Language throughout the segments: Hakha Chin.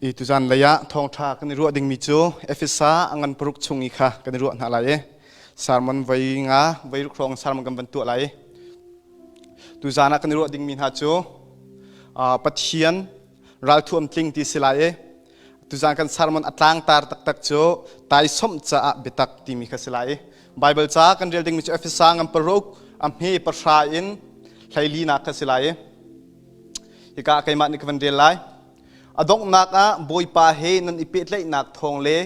I tuzan lei ah thawngṭha kan i ruah dingmi cu Efesa a ngan paruk chung i kha kan i ruah hna lai i sermon voi nga voi ruk hrawng sermon kan van tuah lai. Tuzan ah kan i ruah dingmi hna cu Pathian ralthuam tling ti si lai i tuzan kan sermon a tlangtar taktak cu taisawmh caah biatak timi kha si lai i Bible ca kan rel dingmi cu Efesa ngan paruk a hme pahra in hleili nak kha si lai i hika keimah nih ka van rel lai. A donghnak ah Bawipa he nan i pehtlaihnak thawng le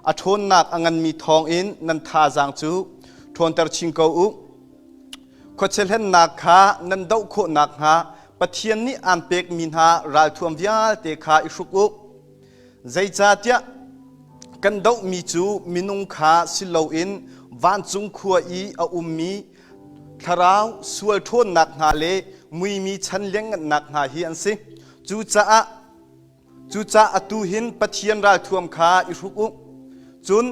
a ṭhawnnak a nganmi thawngin nan thazaang cu ṭhawnter chin ko u. Khuachia hlennak kha nan doh khawh nakhnga Pathian nih aan pekmi hna ralthuam vialte kha i hruk u. Zeicahtiah kan dohmi cu minung kha si loin vancung khua i a ummi thlarau sual ṭhawnnak hna le muimi chan lianhngannak hna hi an si. Cucaah cucaah atu hin Pathian ralthuam kha i hruk u. Cun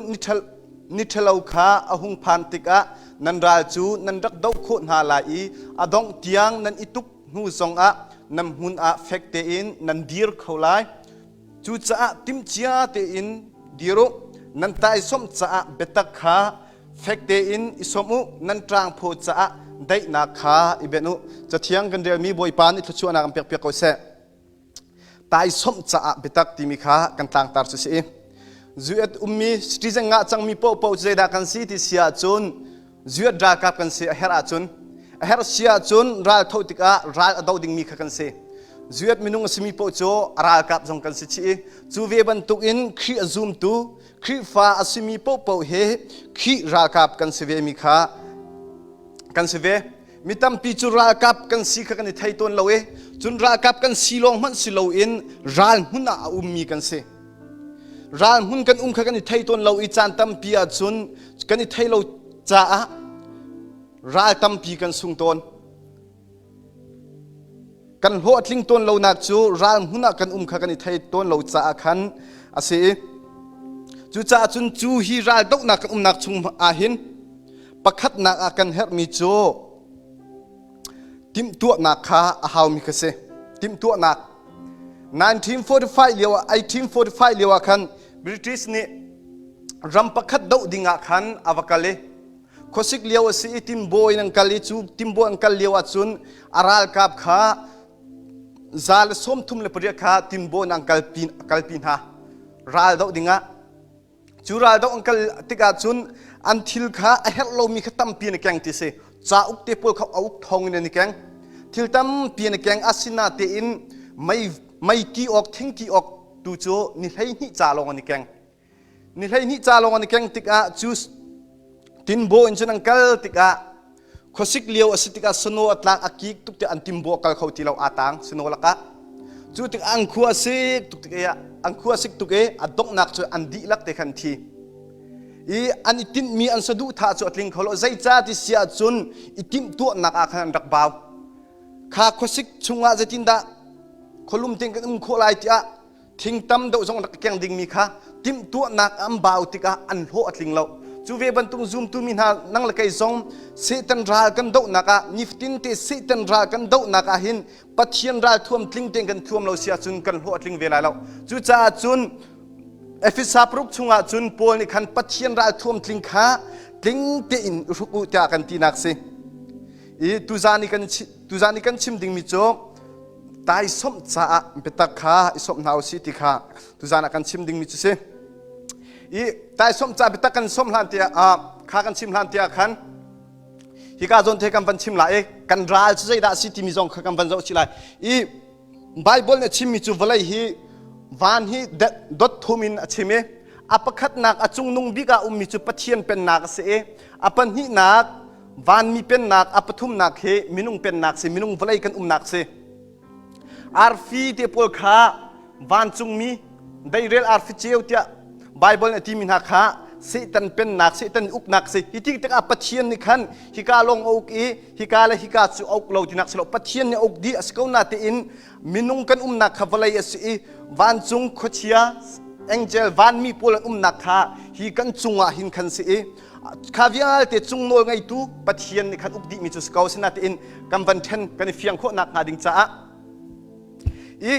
ni ṭhalo kha a hung phan tikah nan ral cu nan rak doh khawh hna lai i a dongh tiang nan i tuk hnu zongah nan hmun ah fek tein nan dir kho lai. Cucaah timhcia tein dir u. Nan taisawmh caah biatak kha fek tein i sawm u nan ṭangphaw caah daihnak kha i benh u cathiang kan relmi bawipa nih thluachuahnak an pekpiak ko seh taisawmh caah biatak timi kha kan tlangtar cu si zuet ummi citizen ngah cangmi paohpaoh zeidah kan si ti si ahcun zuet ralkap kan si a herh ahcun a herh si ahcun ral tho tikah ral a do dingmi kha kan si zuet minung a simi paoh cu a ralkap zong kan si chih i cu ve bantukin Khrih a zumtu Khrihfa a simi paohpaoh hi Khrih ralkap kan si ve mi kha kan si ve. Mi tampi cu ralkap kan si kha kan i thei tawn lo i cun ralkap kan si lawng hmanh si loin ral hmun ah a ummi kan si. Ral hmun kan um kha kan i thei tawn lo i caan tampi ahcun kan i thei lo caah ral tampi kan sung tawn. Kan hlawhtling tawn lonak cu ral hmun ah kan um kha kan i thei tawn lo caah khan a si i cucaah cun cu hi ral dohnak kan umnak chung ah hin pakhatnak ah kan herhmi cu timhtuahnak kha a haumi kha si. Timhtuahnak 1945 lio ah 1845 lio ah khan British nih ram pakhat doh ding ah khan a va kal i Khuasik lio a si i timbaw in an kal i cu timbaw an kal lio ahcun a ralkap kha 138 kha timbaw in an kalpi, kalpi hna ral doh dingah. Cu ral doh an kal tikah cun an thil kha a herh lomi kha tampi an i keng ti si. Cauk te pawl kha a uk thong in an i keng. Thil tampi an i keng asinatein mei mei ti awk thing ti awk tu cu ni 12 ca lawng an i keng. Ni 12 ca lawng an i keng tikah cu tinbaw in cun an kal tikah khuasik lio a si tikah snow a tlak a kik tuk tiah an timbaw a kal kho ti lo aa tang snow lakah cu tikah an khua a sik tuk tik i an khua a sik tuk i a donghnak cu an dihlak te khan thi i an i tinhmi an saduhthah cu a tling kho lo zeicah ti si ahcun i timhtuahnak ah khan an rak bau kha khuasik chungah zeitindah khualum tein kan um khawh lai tiah thing tam deuh zong rak keng dingmi kha timhtuahnak an bau tikah an hlawh a tling lo cu ve bantuk zumtu mi hna nang le kei zong Satan ral kan dohnak ah nifatin te Satan ral kan dohnak ah hin Pathian ral thuam tling tein kan thuam lo si ahcun kan hlawh a tling ve lai lo cucaah cun Efesa paruk chungah cun Paul nih khan Pathian ral thuam tling kha tling tein hruk u tiah kan tinak si i tuzan i kan tuzan i kan chim dingmi cu taisawmh caah biatak kha i sawmh hna usih ti kha tuzan ah kan chim dingmi cu si i taisawmh ca biatak kan sawmh hlan tiah kha kan chim hlan tiah khan hika zawn the kan van chim lai i kan ral cu zeidah si timi zong kha kan van zoh chih lai i Bible nih a chimmi cu vawlei hi van hi dot thum in a chim i a pakhatnak a cungnung bik ah ummi cu Pathian pennak a si i a pahnihnak vanmi pennak a pathumnak hi minung pennak si minung vawlei kan umnak si arfi te pawl kha vancungmi deirel arfi ceu tiah Bible nih a timi hna kha Satan pennak Satan uknak si hi ti tikah Pathian nih khan hika lawng a uk i hika le hika cu a uk lo tinak si lo Pathian nih a uk dih a si ko na tein minung kan umnak kha vawlei a si i vancung khuachia angel vanmi pawl an umnak kha hi kan cungah hin khan si i kha vialte cung nawl ngeitu Pathian nih khan uk dihmi cu si ko sinatein kan van ṭhen kan i fiang khawh nakhnga ding caah i.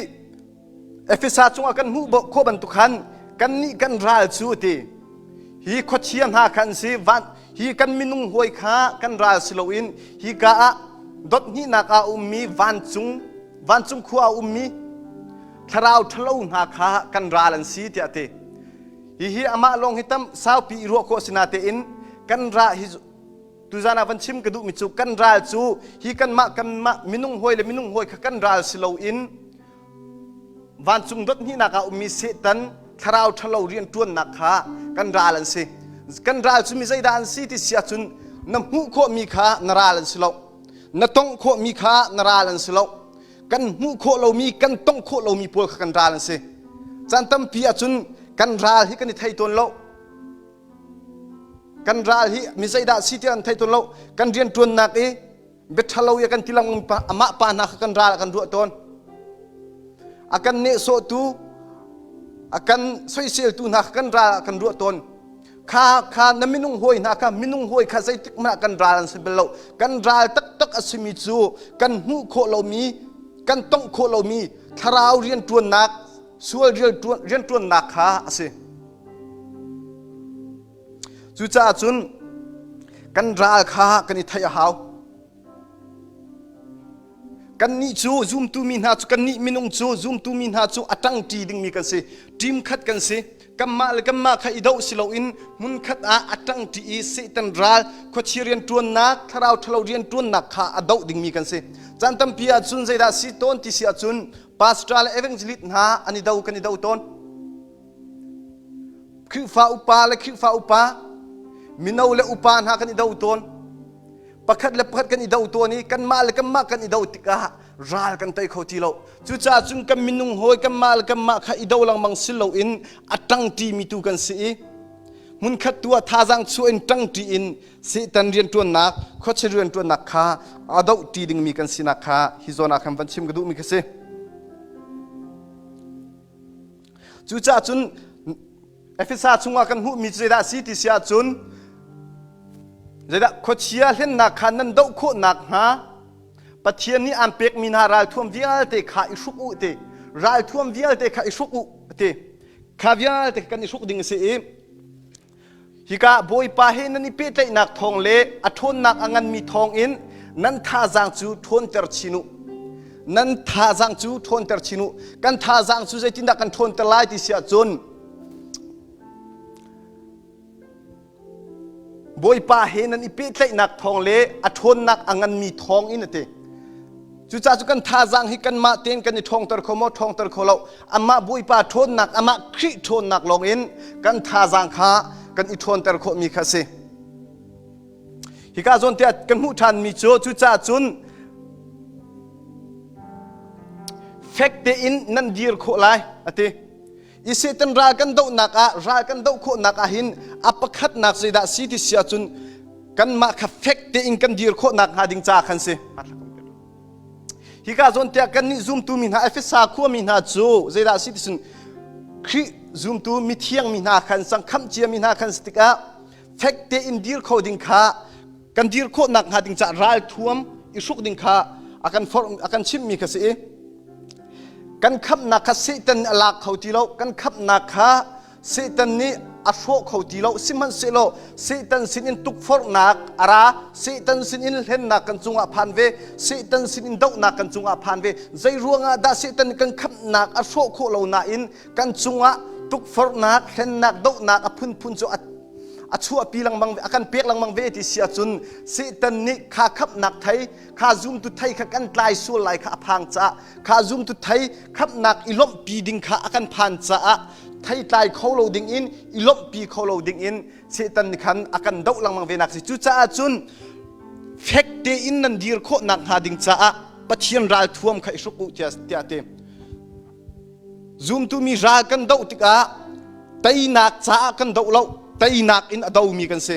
Efesa cungah kan hmuh khawh bantuk khan kannih kan ral cu ti hi khuachia hna kha an si van hi kan minung hawi kha kan ral si loin hi ka ah dot hnihnak ah ummi vancung vancung khua ah ummi thlarau ṭhalo hna kha kan ral an si tiah ti hihi amah lawng hi tam saupi i ruah khawh si natein kan ra hi tuzan ah van chim ka duhmi cu kan ral cu hi kanmah kanmah minung hawi le minung hawi kha kan ral si loin Vancung dot hnihnak ah ummi Satan thlarau ṭhalo rianṭuannak kha kan ral an si. Kan ral cu mi zeidah an si ti si ahcun na hmuh khawhmi kha na ral an si lo. Na tongh khawhmi kha na ral an si lo. Kan hmuh khawh lomi, kan tongh khawh lomi pawl kha kan ral an si. Caan tampi ahcun kan ral hi kan i thei tawn lo. Kan ral hi mi zeidah si ti an thei tawn lo. Kan rianṭuannak i biaṭhalo i a kan ti lengmang pa amah pa hna kha kan ral a kan ruah tawn a kan nehsawhtu a kan soiseltu hna kha kan ral a kan ruah tawn kha kha na minung hawi hna kha minung hawi kha zeitik hmanh ah kan ral an si bal lo kan ral taktak a simi cu kan hmuh khawh lomi kan tongh khawh lomi thlarau rianṭuannak sual rianṭuannak kha a si Cucaah cun kan ral kha kan i theih a hau. Kannih cu zumtu mi hna cu kannih minung cu zumtu mi hna cu a ṭangṭi dingmi kan si. Team khat kan si. Kanmah le kanmah kha i doh si loin hmunkhat ah a ṭangṭi i Satan ral khuachia rianṭuannak, thlarau ṭhalo rianṭuannak kha a doh dingmi kan si. Caan tampi ahcun zeidah si tawn ti si ahcun pastor le evangelist hna an i do kan i do tawn. Khrihfa upa le Khrihfa upa, mino le upa hna kan i do tawn. Pakhat le pakhat kan i do tawn i kanmah le kanmah kan i do tikah ral kan tei kho ti lo. Cucaah cun kan minung hawi kanmah le kanmah kha i do lengmang si loin a ṭangṭi mi tu kan si i hmunkhat tu ah thazaang chuah in ṭangṭi in Satan rianṭuannak, khuachia rianṭuannak kha a dohṭi dingmi kan sinak kha hi zawn ah khan van chim ka duhmi kha si. Cucaah cun Efesa chungah kan hmuhmi cu zeidah a si ti si ahcun zeidah khuachia hlennak kha nan doh khawh nakhnga Pathian nih aan pekmi hna ralthuam vialte kha i hruk u ti ralthuam vialte kha i hruk u ti kha vialte kan i hruk ding a si i Hika Bawipa he nan i pehtlaihnak thawng le a ṭhawnnak a nganmi thawngin nan thazaang cu ṭhawnter chin u. Nan thazaang cu ṭhawnter chin u. Kan thazaang cu zeitindah kan ṭhawnter lai ti si ahcun Bawipa he nan i pehtlaihnak thawng le a ṭhawnnak a nganmi thawng in a ti. Cucaah cu kan thazaang hi kanmah tein kan i ṭhawngter kho maw? Ṭhawngter kho lo. Amah Bawipa ṭhawnnak, amah Khrih ṭhawnnak lawngin kan thazaang kha kan i ṭhawnter khawhmi kha a si. Hika zawn tiah kan hmuh ṭhanmi cu cucaah cun fek tein nan dir khawh lai a ti. I Satan ral kan dohnak ah ral kan doh khawhnak ah hin a pakhatnak zeidah si ti si ahcun kanmah kha fek tein kan dir khawhnak hnga ding ca khan si. Hika zawn tiah kannih zumtu mi hna Efesa khuami hna cu zeidah si ti cun Khrih zumtu mithiang mi hna khan sang khamh cia mi hna khan si tikah fek tein dir kho ding kha kan dir khawhnak hnga ding caah ralthuam i hruk ding kha a kan forh a kan chimhmi kha si i kan khamhnak kha Satan nih a lak kho ti lo kan khamhnak kha Satan nih a hrawh kho ti lo sihmanhsehlaw Satan sinin tukforhnak a ra Satan sinin hlennak kan cungah phan ve Satan sinin dohnak kan cungah phan ve zei ruangah dah Satan nih kan khamhnak a hrawh khawh lo nain kan cungah tukforhnak hlennak dohnak a phunphun cu a a chuahpi lengmang a kan pek lengmang ve ti si ahcun Satan nih kha khamhnak thei kha zumtu thei kha kan tlai sual lai kha a phang caah kha zumtu thei khamhnak i lawmhpi ding kha a kan phan caah thei tlai kho lo ding in i lawmhpi kho lo ding in Satan nih khan a kan doh lengmang ve nak si cucaah cun fek tein nan dir khawh nak hnga ding caah Pathian ralthuam kha i hruk u tiah tiah ti Zumtu mi ral kan doh tikah teinak caah kan doh lo, teinak in a domi kan si.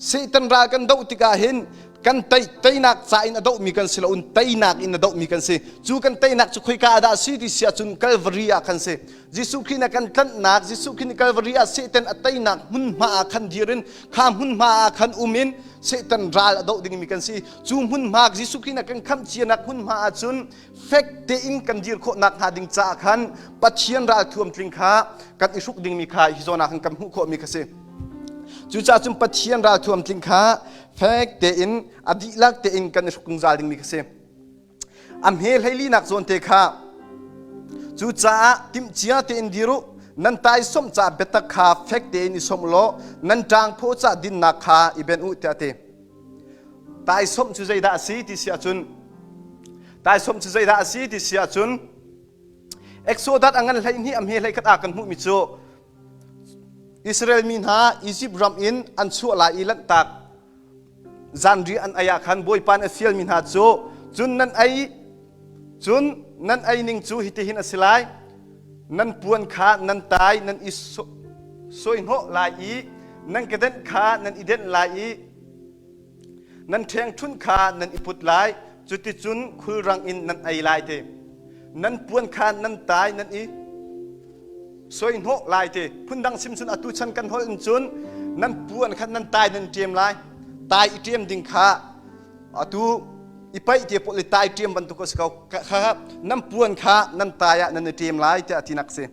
Satan ral kan doh tikah hin Kan tei teinak ca in a dohmi kan si lo in teinak in a dohmi kan si. Cu kan teinak cu khoika ah dah si ti si ahcun Calvary ah khan si. Jesuh Khrih na kan tlanhnak, Jesuh Khrih nih Calvary ah Satan a teinak hmunhma ah khan dir in kha hmunhma ah khan um in Satan ral a doh dingmi kan si. Cu hmunhma Jesuh Khrih na kan khamh cianak hmunhma ah cun fek tein kan dir khawh nakhnga ding caah khan Pathian ralthuam tling kha kan i hruk dingmi kha hi zawn ah khan kan hmuh khawhmi kha si. Cucaah cun Pathian ralthuam tling kha fek tein a dihlak tein kan i hruk zungzal dingmi kha si. A hme hleilinak zawn te kha cucaah timhcia tein dir u nan taisawmh ca biatak kha fek tein i sawmh law nan ṭangphaw ca dinnak kha i benh u tiah a ti. Taisawmh cu zeidah a si ti si ahcun taisawmh cu zeidah a si ti si ahcun Exodus a ngan 12 a hme 11 ah kan hmuhmi cu Israel mi hna Egypt ram in an chuah lai i lanhtak zanriah an ei ah khan Bawipa nih a fialmi hna cu cun nan ei cun nan ei ning cu hitihin a si lai nan puan kha nan tai nan i sawihnawh lai i nan kedenh kha nan i denh lai i nan ṭhengṭhunh kha nan i put lai cuticun khulrang in nan ei lai te nan puan kha nan tai nan i sawihnawh lai te phundang sim cun atu chan kan holh in cun nan puan kha nan tai nan ṭem lai tai i ṭem ding kha atu i paih te pawl i tai ṭem bantuk a si ko kha nan puan kha nan tai ah nan i ṭem lai tiah tinak si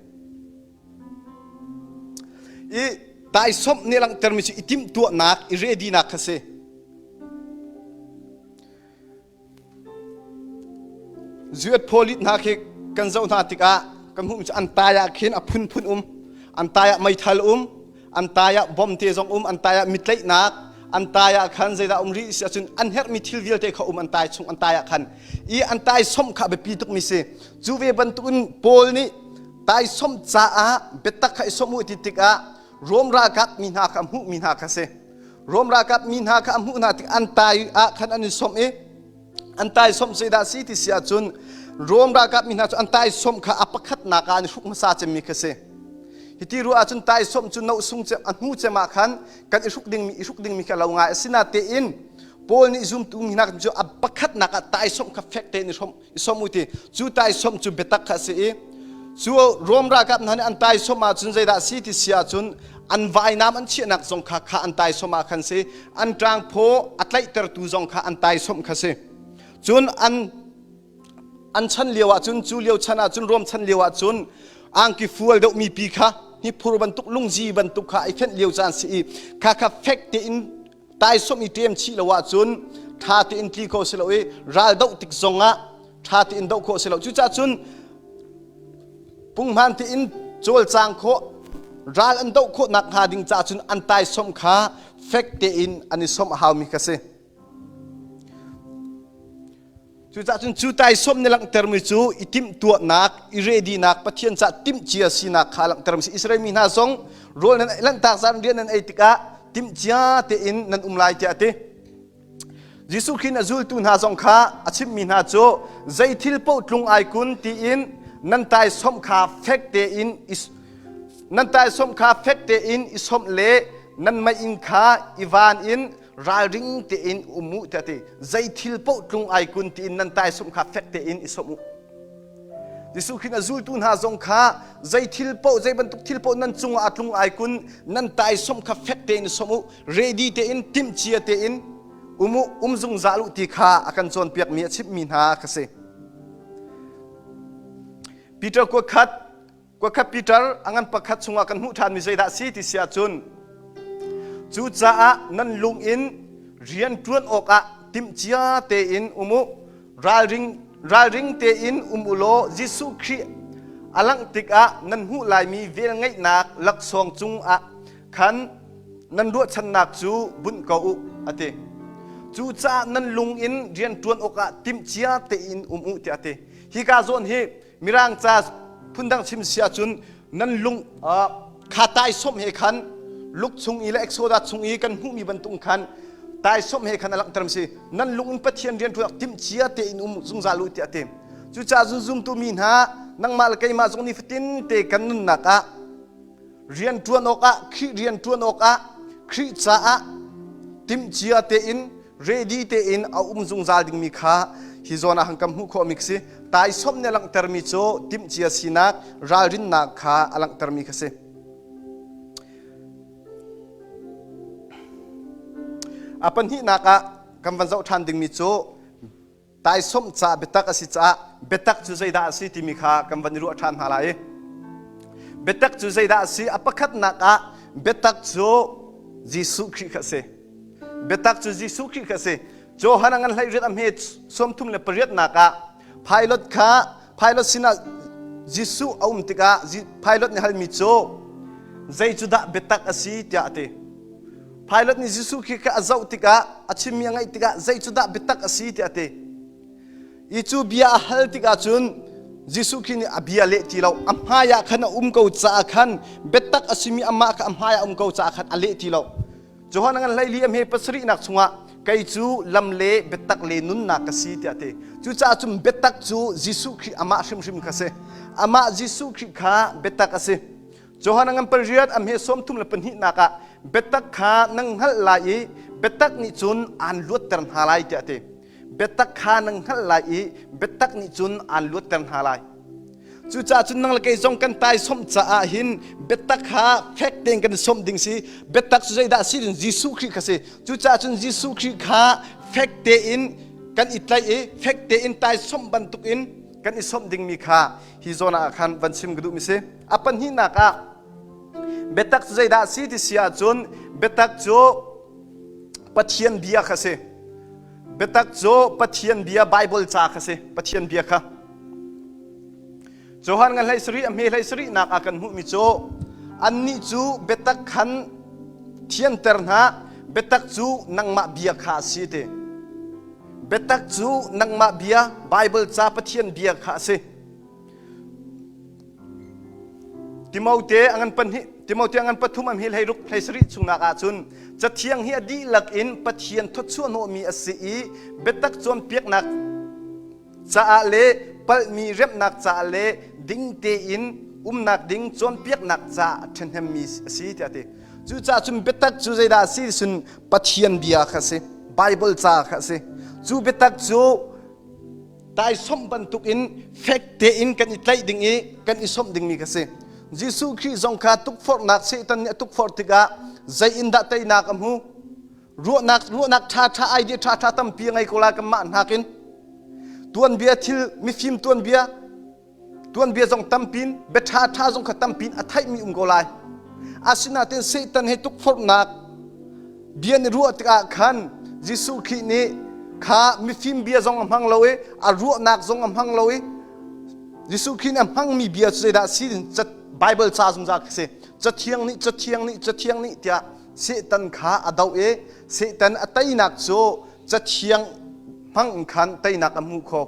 I taisawmh nih langhtermi cu i timhtuahnak, i ready-nak kha si. Zuat phaw hna khi kan zoh hna tikah kan hmuhmi cu an tai ah khin a phunphun um. An tai ah meithal um, an tai ah bom te zong um, an tai ah mitlaihnak, an tai ah khan zeidah um rih si ahcun an herhmi thil vialte kha um an tai chung an tai ah khan. I an tai somh kha a biapi tukmi si. Cu ve bantukin Paul nih taisawmh caah biatak kha i sawmh u ti tikah Rom ralkap mi hna kha a hmuh mi hna kha si. Rom ralkap mi hna kha a hmuh hna tik an tai ah khan an i sawmh i an tai sawmh zeidah si ti si ahcun Rom ralkap mi hna cu an tai sawmh kha a pakhatnak ah an i hruk hmasa cemmi kha si. Hiti ruah ahcun tai sawmh cu no sung cem a hnu cem ah khan kan i hruk dingmi i hruk dingmi kha lo ngai asinatein Paul nih zumtu mi hna cu a pakhatnak ah taisawmh kha fek tein i hrawmh i sawm u ti cu taisawmh cu biatak kha a si i cu Rom ralkap hna nih an taisawmh ahcun zeidah a si ti si ahcun an vainam an chiahnak zong kha kha an taisawmh ah khan si an ṭangphaw a tlaihtertu zong kha an taisawmh kha si cun an an chan lio ahcun cu lio chan ahcun Rom chan lio ahcun angki fual deuh mi pi kha hi phur bantuk lungzi bantuk kha i fenh lio caan si i kha kha fek tein taisawmh i ṭem chih lo ahcun ṭha tein tli kho si lo i ral doh tik zongah ṭha tein doh khawh si lo cucaah cun punghman tein cawlcang khawh ral an doh khawh nak hnga ding caah cun an taisawmh kha fek tein an i sawmh a haumi kha si Cucaah cun cu taisawmh nih langhtermi cu i timhtuahnak, i redinak, Pathian caah timhcia sinak kha langhtermi si. Israel mi hna zong rawl nan lanhtak zan rian nan ei tikah timhcia tein nan um lai tiah a ti. Jesuh Khrih a zultu hna zong kha a chimhmi hna cu zei thil paoh tlung ai kun tiin nan taisawmh kha fek tein nan taisawmh kha fek tein i sawmh le nan meiinn kha i van in ralring tein um u tiah ti zei thil paoh tlung ai kun tiin nan taisawmh kha fek tein i sawmh u Jesuh Khrih a zultu hna zong kha zei thil paoh zei bantuk thil paoh nan cungah a tlung ai kun nan taisawmh kha fek tein i sawmh u ready tein timhcia tein um u um zungzal u ti kha a kan cawnpiakmi a chimhmi hna kha si Peter kuakhat Kuakhat Peter a ngan pakhat chungah kan hmuh ṭhanmi zeidah a si ti si ahcun cucaah nan lung in rian ṭuan awkah timhcia tein um u ralring ralring tein um u law Jesuh Khrih a langh tikah nan hmuh laimi velngeihnak laksawng cungah khan nan ruahchannak cu bunh ko u a ti. Cucaah nan lung in rian ṭuan awkah timhcia tein um u tiah a ti. Hika zawn hi Mirang ca phundang chim si ahcun nan lung kha taisawmh he khan luk chung i le Exodus chung i kan hmuhmi bantuk khan taisawmh he khan a langhter si nan lung in Pathian rian ṭuan timhcia tein um zungzal u tiah a ti cucaah zumtu mi hna nangmah le keimah zong nifatin te kan nunnak ah rian ṭuan awkah Khrih rian ṭuan awkah Khrih caah timhcia tein Ready tein a um zungzal dingmi kha hi zawn ah han kan hmuh khawhmi si. Taisawmh nih a langhtermi cu timhcia sinak, ralrinnak kha a langhtermi kha si. A pahnihnak ah kan van zoh ṭhan dingmi cu taisawmh ca biatak a si caah biatak cu zeidah a si timi kha kan van i ruah ṭhan hna lai. Biatak cu zeidah a si? A pakhatnak ah biatak cu Jesuh Khrih kha a si. Biatak cu Jesuh Khrih kha a si. Johan a ngan hlei riat a hme sawmthum le pariatnak ah Pilot kha Pilot sinah Jesuh a um tikah Pilot nih halmi cu zei cu dah biatak a si tiah a ti. Pilot nih Jesuh khi kha a zoh tikah a chimmi a ngaih tikah zei cu dah biatak a si tiah a ti. I cu bia a hal tikah cun Jesuh Khrih nih a bia leh ti lo. A hmai ah khan a um ko caah khan biatak a simi amah kha a hmai ah a um ko caah khan a leh ti lo. Johan a ngan hleili a hme pasarihnak chungah kei cu lam le biatak le nunnak ka si tiah a ti. Cucaah cun biatak cu Jesuh Khrih amah hrimhrim kha si. Amah Jesuh Khrih kha biatak a si. Johan a ngan pariat a hme sawmthum le pahnihnak ah biatak kha nan hngalh lai i biatak nih cun aan luatter hna lai tiah a ti. Biatak kha nan hngalh lai i biatak nih cun aan luatter hna lai. Cucaah cun nang le kei zong kan taisawmh caah hin biatak kha fek tein kan i sawmh ding si. Biatak cu zeidah a si? Jesuh Khrih kha si. Cucaah cun Jesuh Khrih kha fek tein kan i tlaih i fek tein taisawmh bantukin kan i sawmh dingmi kha hi zawn ah khan van chim ka duhmi si. A pahnihnak ah biatak cu zeidah a si ti si ahcun biatak cu Pathian bia kha si. Biatak cu Pathian bia Bible ca kha si. Pathian bia kha. Johan ngan hlei sarih a hme hlei sarihnak ah kan hmuhmi cu annih cu biatak khan thianter hna biatak cu nangmah bia kha a si ti biatak cu nangmah bia Bible ca Pathian bia kha a si Timote a ngan pahnih Timote a ngan pathum a hme hlei ruk hlei sarih chungnak ah cun cathiang hi a dihlak in Pathian thawchuah hnawhmi a si i biatak cawnpiaknak caah le palhmi remhnak caah le ding tein umnak ding cawnpiaknak caah a ṭhahnemmi a si tiah a ti. Cucaah cun biatak cu zeidah a si cun Pathian bia kha a si. Bible ca kha a si. Cu biatak cu taisawmh bantukin fek tein kan i tlaih ding i kan i sawmh dingmi kha si. Jesuh Khrih zong kha tukforhnak Satan nih a tukforh tikah zei in dah teinak a hmu? Ruahnak ruahnak ṭha ṭha idea ṭha ṭha tampi a ngei ko lai kanmah nakin tuanbia thil mifim tuanbia tuanbia zong tampin bia ṭha ṭha zong kha tampin a theihmi um ko lai. Asinain Satan he tukforhnak bia nih ruah tikah khan Jesuh Khrih nih kha mifim bia zong a hmang lo i a ruahnak zong a hmang lo i Jesuh Khrih nih a hmangmi bia cu zeidah a si Bible ca zungzal khi si. Cathiang nih cathiang nih cathiang nih tiah Satan kha a doh i Satan a teinak cu cathiang hmang in khan teinak a hmu kho.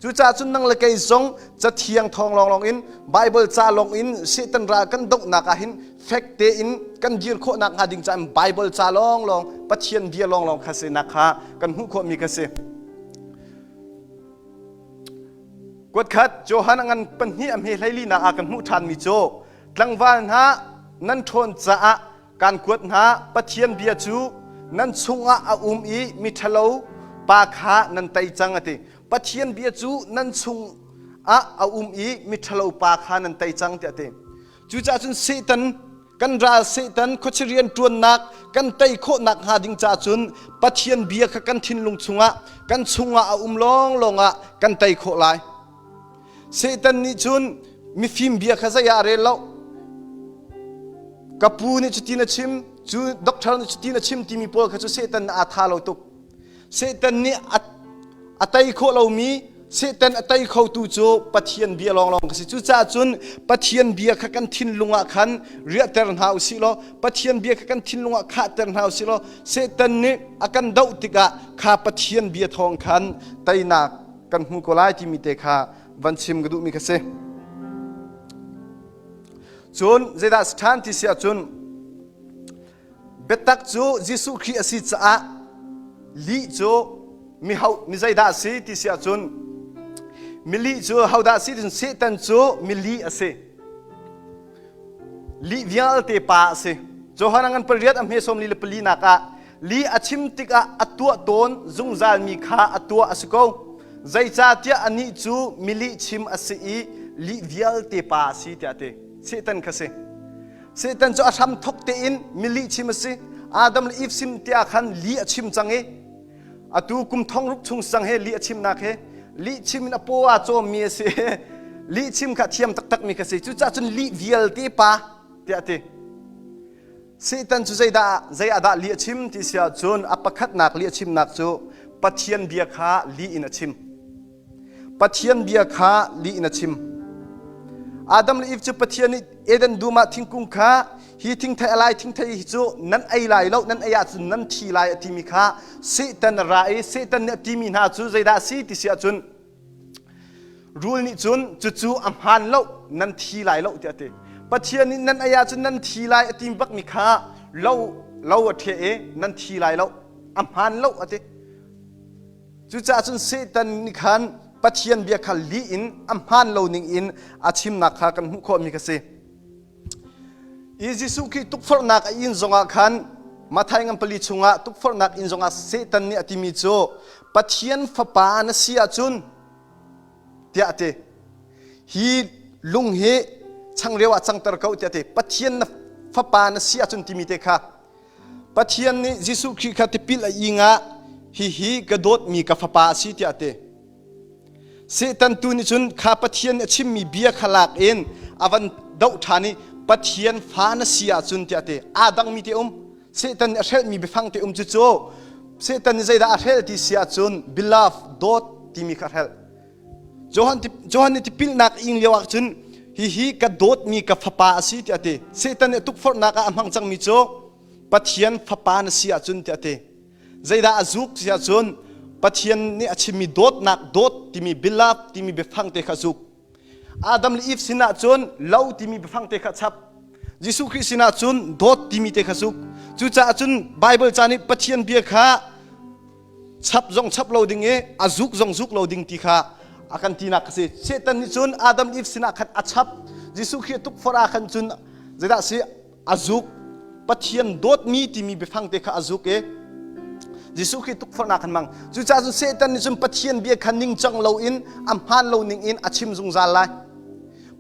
Cucaah cun nang le kei zong cathiang thawng lawnglawng in Bible ca lawng in Satan ral kan dohnak ah hin fek tein kan dir khawhnak hnga ding caah Bible ca lawnglawng Pathian bia lawnglawng kha sinak kha kan hmuh khawhmi kha si. Kuatkhat Johan a ngan pahnih a hme hleilinak ah kan hmuh ṭhanmi cu tlangval hna nan ṭhawn caah Kan kuat hna Pathian bia cu nan chungah a um i miṭhalo pa kha nan tei cang a ti. Pathian bia cu nan chungah a um i miṭhalo pa kha nan tei cang tiah a ti. Cucaah cun Satan kan ral Satan khuachi rian ṭuannak kan tei khawhnak hnga ding caah cun Pathian bia kha kan thinlung chungah kan chungah a um lawnglawng ah kan tei khawh lai. Satan nih cun mifim bia kha zei ah a rel lo. Ka pu nih cutin a chim, cu doctor nih cutin a chim timi pawl kha cu Satan nih aa tha lo tuk. Satan nih a, a tei khawh lomi Satan a tei khotu cu Pathian bia lawnglawng ka si. Cucaah cun Pathian bia kha kan thinlung ah khan riahter hna u sih law Pathian bia kha kan thinlung ah khahter hna u sih law Satan nih a kan doh tikah kha Pathian bia thawng khan teinak kan hmu ko lai timi te kha van chim ka duhmi kha si. Cun zeidah si ṭhan ti si ahcun biatak cu Jesuh Khrih a si caah lih cu mi ho mi zeidah a si ti si ahcun milih cu hodah a si ti Satan cu milih a si. Lih vialte pa a si. Johan a ngan pariat a hme sawm li le pali nak ah. Li a chim tikah a tuah tawn zungzalmi kha a tuah a si ko. Zeicahtiah anih cu milihchim a si i lih vialte pa a si tiah a ti. Satan kha si. Satan cu a hram thok tein milihchim a si. Adam le Eve sim tiah khan li a chim cang i atu kum thong ruk chung sang he lih a chimnak he lih chim in a paw aa cawmmi a si. Lih chim kha thiam taktakmi kha si. Cucaah cun lih vialte pa tiah a ti. Satan cu zeidah zei ah dah lih a chim ti si ahcun a pakhatnak lih a chimnak cu Pathian bia kha lih in a chim. Pathian bia kha lih in a chim. Adam le Eve cu Pathian nih Eden dum ah thingkung kha hi thingthei a lai thingthei hi cu nan ei lai lo nan ei ahcun nan thi lai a timi kha Satan a ra i Satan nih a timi hna cu zeidah a si ti si ahcun Rul nih cun cucu a hmaan lo nan thi lai lo tiah a ti. Pathian nih nan ei ahcun nan thi lai a ti bakmi kha lo lo a ṭheh i nan thi lai lo a hmaan lo a ti. Cucaah cun Satan nih khan Pathian bia kha lih in a hmaan lo ning in a chimnak kha kan hmuh khawhmi kha si. I Jesuh Khrih tukforhnak a inn zongah khan Matthai ngan pali chungah tukforhnak inn zongah Satan nih a timi cu Pathian fapa na si ahcun tiah a ti. Hi lung hi changreu ah cangter ko tiah a ti. Pathian na fapa na si ahcun timi te kha Pathian nih Jesuh Khrih kha tipil a ing ah hihi ka dawtmi ka fapa a si tiah a ti. Satan tu nih cun kha Pathian nih a chimmi bia kha lak in a van doh ṭhan i Pathian fa na si ahcun tiah a ti. Aa dangmi te um. Satan nih a hrelhmi biafang te um cucu Satan nih zeidah a hrelh ti si ahcun beloved dawt timi kha a hrelh. Johan, Johan nih tipilnak ing lio ah cun hihi ka dawtmi ka fapa a si tiah a ti. Satan nih tukforhnak ah a hmang cangmi cu Pathian fapa na si ahcun tiah a ti. Zeidah a zuk ti ahcun Pathian nih a chimmi dawtnak dawt timi beloved timi biafang te kha zuk. Adam le Eve sinah cun lo timi biafang te kha chap. Jesuh Khrih sinah cun dawt timi te kha zuk. Cucaah cun Bible ca nih Pathian bia kha chap zong chap lo ding i a zuk zong zuk lo ding ti kha a kan tinak a si. Satan nih cun Adam Eve sinah khan a chap. Jesuh Khrih tukforh ah khan cun zeidah si a zuk Pathian dawtmi timi biafang te kha a zuk i Jesuh Khrih tukforhnak kan hmang. Cucaah cun Satan nih cun Pathian bia kha ningcang loin a hmaan lo ning in a chim zungzal lai.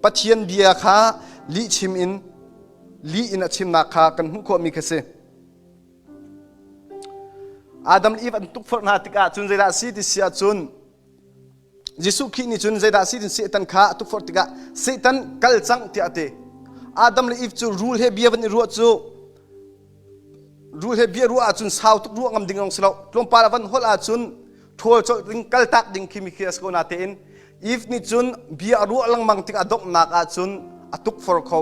Pathian bia kha lih chim in lih in a chimnak kha kan hmuh khawhmi kha si. Adam le Eve an tukforh hna tikah cun zeidah a si ti si ahcun Jesuh Khrih nih cun zeidah si tin Satan kha a tukforh tikah Satan kal cang tiah a ti. Adam le Eve cu rul he bia van i ruah cu rul he bia ruah ahcun sau tuk ruah ngam ding zong si lo. Tlawmpal a van holh ahcun ṭhawl colh ding kaltak ding khi mi khi a si ko natein Eve nih cun bia a ruah lengmang tikah donghnak ahcun a tukfor kho.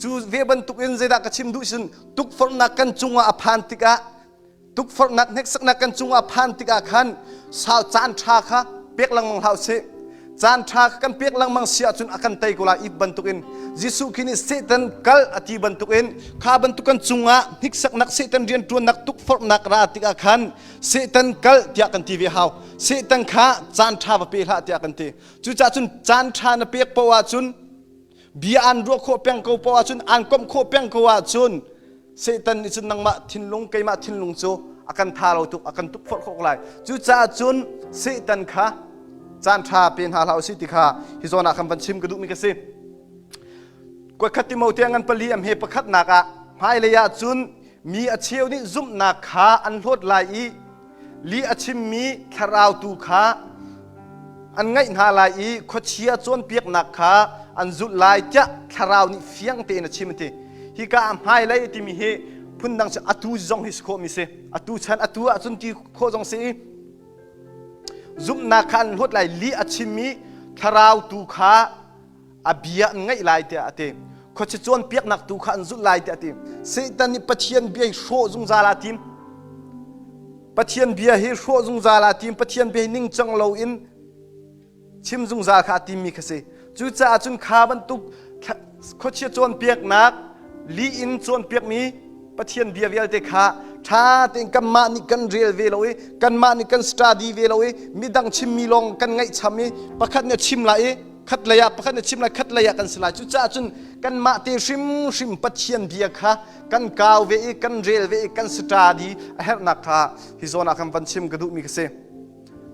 Cu ve bantukin zeidah ka chim duh sin tukforhnak kan cungah a phan tikah tukforhnak hneksaknak kan cungah phan tikah khan sal caan ṭha kha pek lengmang hlah usih caan ṭha kha kan pek lengmang si ahcun a kan tei ko lai it bantukin Jesuh khi nih Satan kal a ti bantukin kha bantuk kan cungah hniksaknak Satan rianṭuannak tukforhnak ra tikah khan Satan kal tiah kan ti ve hau Satan kha caan ṭha va pe hlah tiah kan ti cucaah cun caan ṭha na pek paoh ahcun bia an ruah khawh peng ko poah ahcun an komh khawh peng ko ahcun Satan nih cun nangmah thinlung keimah thinlung cu a kan tha lo tuk a kan tukforh khawh lai cucaah cun Satan kha caan ṭha pe hna hlah usih ti kha hi zawn ah khan van chim ka duhmi ka si kuakhat Timote ngan pali am he pakhatnak ah hmailei ah cun mi a cheu nih zumhnak kha an hlawt lai i Lih a chimmi thlarau tu kha an ngaih hna lai i khuachia cawnpiaknak kha an zulh lai tiah thlarau nih fiang tein a chim a ti. Hika ah hmailei timi hi phundang cu atu zong hi si khawhmi si. Atu chan atu ahcun ti khawh zong si i zumhnak kha an hlawt lai lih a chimmi thlarau tu kha a bia an ngaih lai tiah a ti. Khuachia cawnpiaknak tu kha an zulh lai tiah a ti. Satan nih Pathian bia hi hrawh zungzal aa tim. Pathian bia hi hrawh zungzal aa tim. Pathian bia hi ningcang loin chim zungzal kha a timmi kha si. Cucaah cun kha bantuk khuachia cawnpiaknak lih in cawnpiakmi Pathian bia vialte kha ṭha tein kanmah nih kan rel ve lo i kanmah nih kan study ve lo i midang chimmi lawng kan ngaihcham i pakhat nih a chim lai i khat lei ah pakhat nih a chim lai khat lei ah kan si lai cucaah cun Kanmah te hrimhrim Pathian bia kha kan kau ve i kan rel ve i kan study a herhnak kha hi zawn ah kan van chim ka duhmi ka si.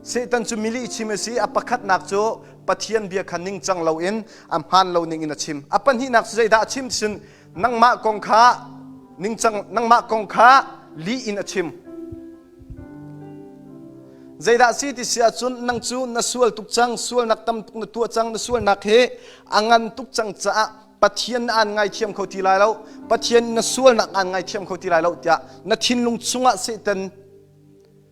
Satan cu mili chim a si. A pakhatnak cu Pathian bia kha ningcang loin a hmaan lo ning in a chim. A pahnihnak cu zeidah a chim cun nangmah kong kha ningcang nangmah kong kha lih in a chim. Zeidah si ti si ahcun nang cu na sual tuk cang, sualnak tam tuk na tuah cang, na sualnak hi a ngan tuk cang caah Pathian na aan ngaithiam kho ti lai lo, Pathian na sualnak aan ngaithiam kho ti lai lo tiah na thinlung chungah Satan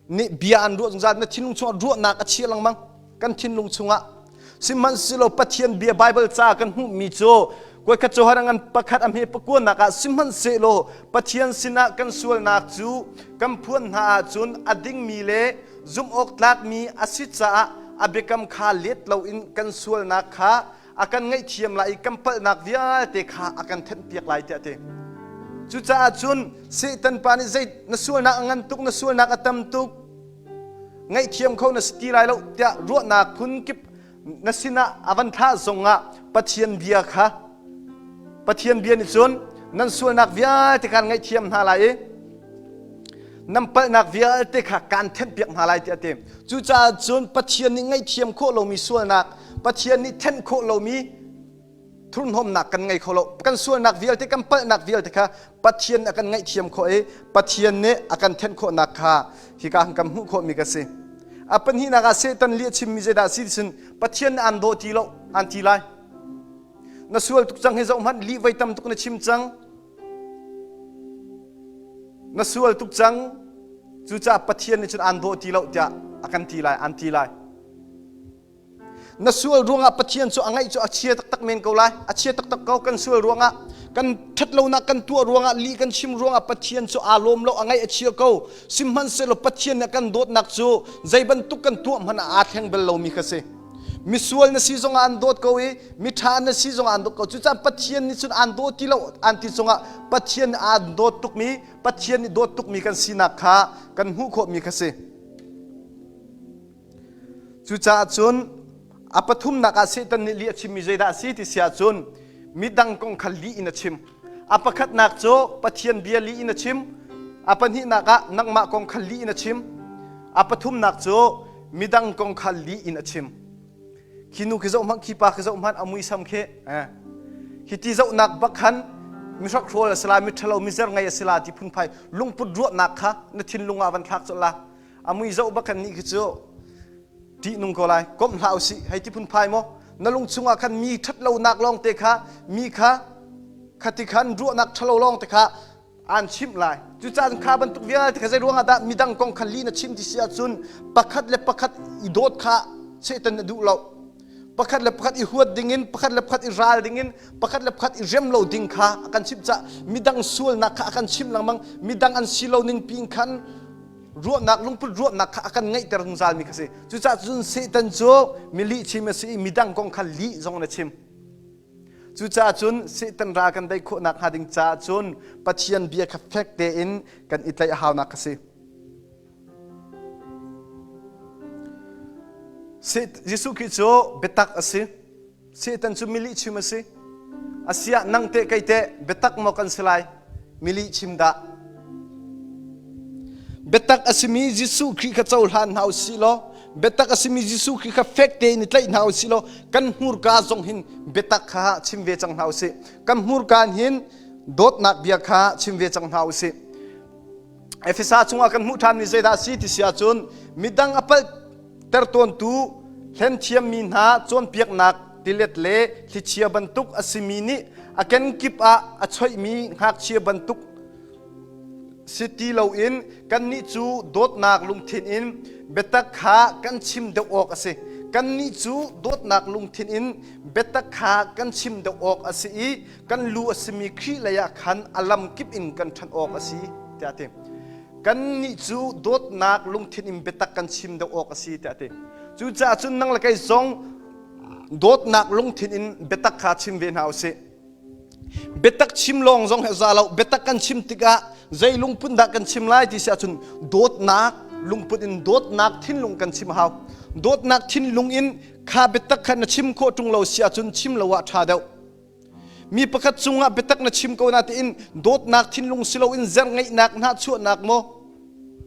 nih bia an ruah zungzal, na thinlung chungah ruahnak a chia lengmang kan thinlung chungah. Sihmanhsehlaw Pathian bia Baibal ca kan hmuhmi cu kuaikhat Johan a ngan pakhat a hme pakuanak ah sihmanhsehlaw Pathian sinah kan sualnak cu kan phuan hna ahcun a dingmi le zumh awk tlakmi a si caah a biakam kha let loin kan sualnak kha a kan ngaihthiam lai i kan palhnak vialte kha a kan thenhpiak lai tiah a ti. Cucaah cun Satan pa nih zei na sualnak a ngan tuk na sualnak a tam tuk ngaihthiam kho na si ti lai lo tiah ruahnak phun kip na sinah a van thlah zongah Pathian bia kha Pathian bia nih cun nan sualnak vialte khan ngaihthiam hna lai i nan palhnak vialte kha kaan thenhpiak hna lai tiah a ti. Cucaah cun Pathian nih ngaihthiam khawh lomi sualnak, Pathian nih thenh khawh lomi thurhnawmnak kan ngei kho lo. Kan sualnak vialte, kan palhnak vialte kha Pathian a kan ngaihthiam khawh i Pathian nih a kan thenh khawhnak kha hika kan hmuh khawhmi ka si. A pahnihnak ah Satan lih a chimmi zeidah a si cun Pathian nih aan daw ti lo, aan ti lai. Na sual tuk cang hi zoh hmanh lih voi tam tuk na chim cang. Na sual tuk cang. Cucaah Pathian nih cun aan daw ti lo tiah a kan ti lai, aan ti lai. Na sual ruangah Pathian cu a ngaih cu a chia taktak men ko lai. A chia taktak ko kan sual ruangah kan ṭhatlonak kan tuah ruangah lih kan chim ruangah Pathian cu aa lawm lo a ngaih a chia ko. Sihmanhsehlaw Pathian nih a kan dawtnak cu zei bantuk kan tuah hmanh ah aa thleng bal lomi kha si. Misual na si zongah an dawt ko i miṭha na si zongah an dawt ko. Cucaah Pathian nih cun aan daw ti lo an ti cungah Pathian nih aan dawt tukmi Pathian nih dawt tukmi kan sinak kha kan hmuh khawhmi kha si. Cucaah cun a pathumnak ah Satan nih lih a chimmi zeidah a si ti si ahcun midang kong kha lih in a chim. A pakhatnak cu Pathian bia lih in a chim. A pahnihnak ah nangmah kong kha lih in a chim. A pathumnak cu midang kong kha lih in a chim. Khi nu khi zoh hmanh, khi pa khi zoh hmanh, a muisam khi. Eh. Hi ti zohnak bak khan mihrokhrawl a si la, miṭhalo, mizer ngei a si la ti phunphai lungput ruahnak kha na thinlung ah van thlak colh la. A mui zoh bak kan nih khi cu ṭihnung ko lai komh hlah usih hei ti phunphai maw na lung chungah khan mi ṭhat lonak lawng te kha mi kha khati khan ruahnak ṭhalo lawng te kha aan chimh lai cucaah kha bantuk vialte kha zei ruangah dah midang kong kha li na chim ti si ahcun pakhat le pakhat i dawt kha Satan a duh lo pakhat le pakhat i huat dingin pakhat le pakhat i ral dingin pakhat le pakhat i rem lo ding kha a kan chimh cah midang sualnak kha a kan chimh lengmang midang an si lo ning pin khan ruahnak lungput ruahnak kha a kan ngeihter zungzalmi kha si cucaah cun Satan cu mi lih chim a si i midang kong kha lih zong in a chim cucaah cun Satan ral kan daih khawhnak hnga ding caah cun Pathian bia kha fek tein kan i tlaih a haunak kha si Jesuh Khrih cu biatak a si Satan cu milih chim a si. Asiah nang teh kei teh biatak maw kan si lai? Milih chim dah. Biatak a simi Jesuh Khrih kha cohlan hna u sih law biatak a simi Jesuh Khrih kha fek tein i tlaih hna u sih law kan hmurka zong hin biatak kha chim ve cang hna u sih. Kan hmurka hin dawtnak bia kha chim ve cang hna u sih. Efesa chungah kan hmuh ṭhanmi zeidah a si ti si ahcun midang a palh tertawntu hlenthiammi hna cawnpiaknak tilet le thlichia bantuk a simi nih a kenkip ah a choihmi ngakchia bantuk si ti loin kannih cu dawtnak lungthin in biatak kha kan chim deuh awk a si. Kannih cu dawtnak lungthin in biatak kha kan chim deuh awk a si i kan lu a simi Khrih leiah khan a lamkip in kan ṭhan awk a si tiah a ti. Kannih cu dawtnak lungthin in biatak kan chim deuh awk a si tiah a ti. Cucaah cun nang le kei zong dawtnak lungthin in biatak kha chim ve hna u sih. Biatak chim lawng zong hi a za lo. Biatak kan chim tikah zei lungput dah kan chim lai ti si ahcun dawtnak lungput in dawtnak thinlung kan chim a hau. Dawtnak thinlung in kha biatak kha na chim khawh ṭung lo si ahcun chim lo ah ṭha deuh. Mi pakhat cungah biatak na chim ko na tiin dawtnak thinlung si loin zerngeihnak hna chuahnak maw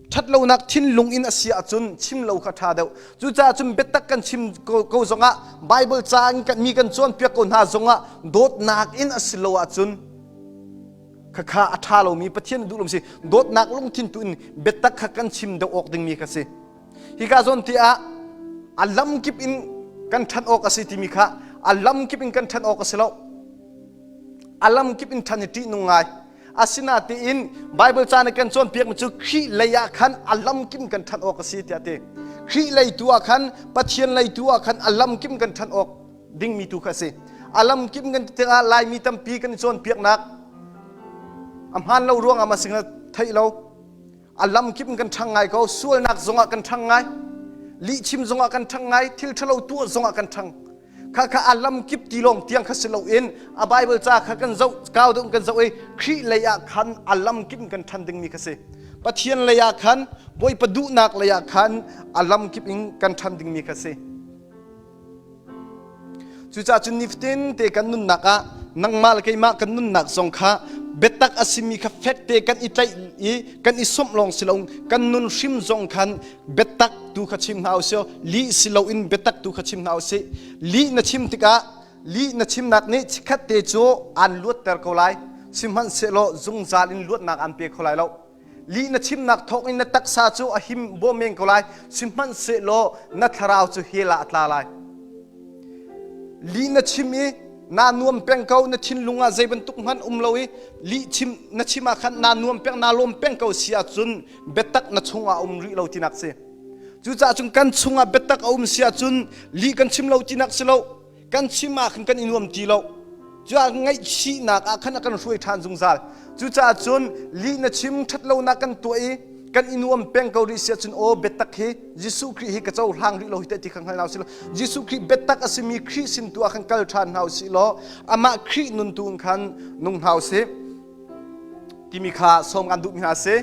ṭhatlonak thinlung in a si ahcun chim lo kha ṭha deuh. Cucaah cun biatak kan chim ko, ko zongah Bible ca in mi kan cawnpiak ko hna zongah dawtnak in a si lo ahcun khakha a ṭha lomi Pathian duh lomi si dawtnak lungthin tu in biatak kha kan chim deuh awk dingmi kha si. Hika zawn ti ah a lamkip in kan ṭhan awk a si timi kha a lamkip in kan ṭhan awk a si lo. A lamkip in ṭhan hi ṭihnung ngai. Asinain Baibal ca nih kan cawnpiakmi cu Khrih lei ah khan a lamkim kan ṭhan awk a si tiah a ti. Khrih lei tu ah khan Pathian lei tu ah khan a lamkim kan ṭhan awk dingmi tu kha a si. A lamkim kan ti tikah Laimi tampi kan i cawnpiaknak a hmaan lo ruangah ma singa theih lo. A lamkip in kan ṭhang ngai ko. Sualnak zongah kan ṭhang ngai. Lihchim zongah kan ṭhang ngai. Thil ṭhalo tuah zongah kan ṭhang. Kha kha a lamkip ti lawng tiang kha si loin a Bible ca kha kan zoh kau deuh kan zoh i Khrih lei ah khan a lamkip in kan ṭhan dingmi kha si. Pathian lei ah khan Bawipa duhnak lei ah khan a lamkip in kan ṭhan dingmi kha si. Cucaah cun nifatin te kan nunnak ah nangmah le keimah kan nunnak zong kha biatak a simi kha fekte kan i tlaih i kan i sawmh lawng si loin kan nun hrim zong khan biatak tu kha chim hna usih lih si loin biatak tu kha chim hna usih lih na chim tikah lih na chimnak nih chikkhat te cu aan luatter ko lai sihmanhsehlaw zungzal in luatnak aan pe kho lai lo lih na chimnak thawngin na taksa cu a him bawm men ko lai sihmanhsehlaw na thlarau cu hell ah a tla lai lih na chim i naa nuam peng ko na thinlung ah zei bantuk hmanh um lo i lih chim na chim ah khan naa nuam peng naa lawm peng ko si ahcun biatak na chungah a um rih lo tinak si cucaah cun kan chungah biatak a um si ahcun lih kan chim lo tinak si lo kan chim ah khan kan i nuam ti lo cuah ngaihchihnak ah khan a kan hruai ṭhan zungzal cucaah cun lih na chim ṭhatlonak kan tuah i kan i nuam peng ko rih si ahcun aw biatak hi Jesuh Khrih hi ka cohlang rih lo hi teh ti kha hngal hna usih law Jesuh Khrih biatak a simi Khrih sin tu ah khan kal ṭhan hna usih law amah Khrih nun tu in khan nung hna usih timi kha sawm kan duhmi hna a si.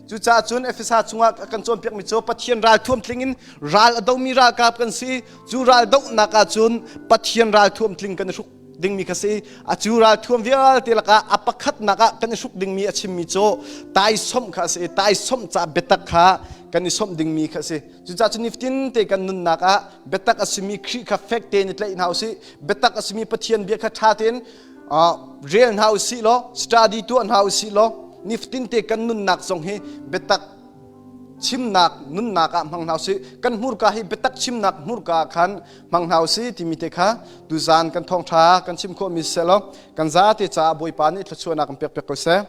Cucaah cun Efesa chungah a kan cawnpiakmi cu Pathian ralthuam tling in ral a domi ralkap kan si. Cu ral dohnak ah cun Pathian ralthuam tling kan i hruk dingmi kha si. A cu ralthuam vialte lakah a pakhatnak ah kan i hruk dingmi a chimmi cu taisawmh kha a si. Taisawmh ca biatak kha kan i sawmh dingmi kha a si. Cucaah cun nifatin te kan nunnak ah biatak a simi Khrih kha fek tein i tlaih hna usih. Biatak a simi Pathian bia kha ṭha tein rel hna usih law study tuah hna usih law nifatin te kan nunnak zong hi biatak chimnak nunnak ah hmang hna usih kan hmurka hi biatak chimnak hmurka ah khan hmang hna usih timi te kha tuzan kan thawngtha kan chim khawhmi seh law kan zate caah Bawipa nih thluachuahnak kan pek piak ko seh.